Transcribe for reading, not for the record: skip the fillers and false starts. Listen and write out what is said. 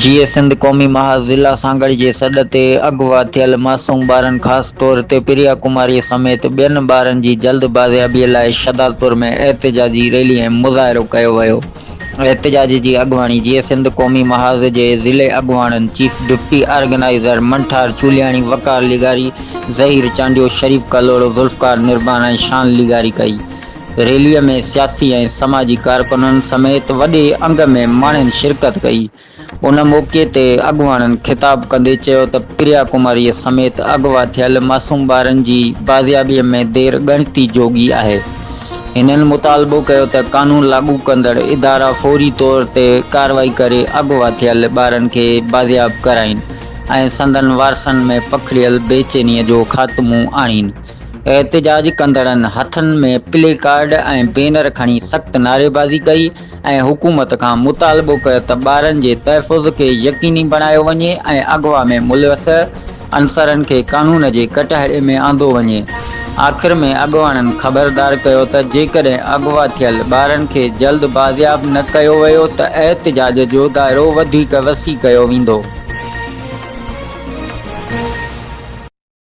جيئي سنڌ قومي محاذ ضلع سانگهڙ جي سڏ تي اغوا ٿيل معصوم ٻارن خاص طور تي پريا ڪماري سميت ٻين ٻارن جي جلد بازيابي لاء شھدادپور ۾ احتجاجي ريلي ۽ مظاهرو ڪيو ويو. احتجاج جي اڳواڻي جيئي سنڌ قومي محاذ جي ضلعي اڳواڻن chief deputy organizer Manthar Choliani, Waqar لغاري، ظهير چانڊيو، شريف ڪلهوڙو، ذوالفقار نربان ۽ شان لغاري ڪئي. ريلي ۾ سياسي ۽ سماجي ڪارڪنن سميت وڏي انگ ۾ ماڻهن شرڪت ڪئي. ان موقعي تي اڳواڻن خطاب ڪندي چيو ته پريا ڪماري سميت اغوا ٿيل معصوم ٻارن جي بازيابي ۾ دير ڳڻتي جوڳي آهي. هنن مطالبو ڪيو ته قانون لاڳو ڪندڙ ادارا فوري طور تي ڪارروائي ڪري اغوا ٿيل ٻارن کي بازياب ڪرائين ۽ سندن وارثن ۾ پکڙيل بيچيني جو خاتمو آڻين. احتجاج ڪندڙن هٿن ۾ پلي ڪارڊ ۽ بينر کڻي سخت نعريبازي ڪئي ۽ حڪومت کان مطالبو ڪيو ته ٻارن جي تحفظ کي يقيني بڻايو وڃي ۽ اغوا ۾ ملوث عنصرن کي قانون جي ڪٽهڙي ۾ آندو وڃي. آخر ۾ اڳواڻن خبردار ڪيو ته جيڪڏهن اغوا ٿيل ٻارن کي جلد بازياب نه ڪيو ويو ته احتجاج جو دائرو وڌيڪ وسيع ڪيو ويندو.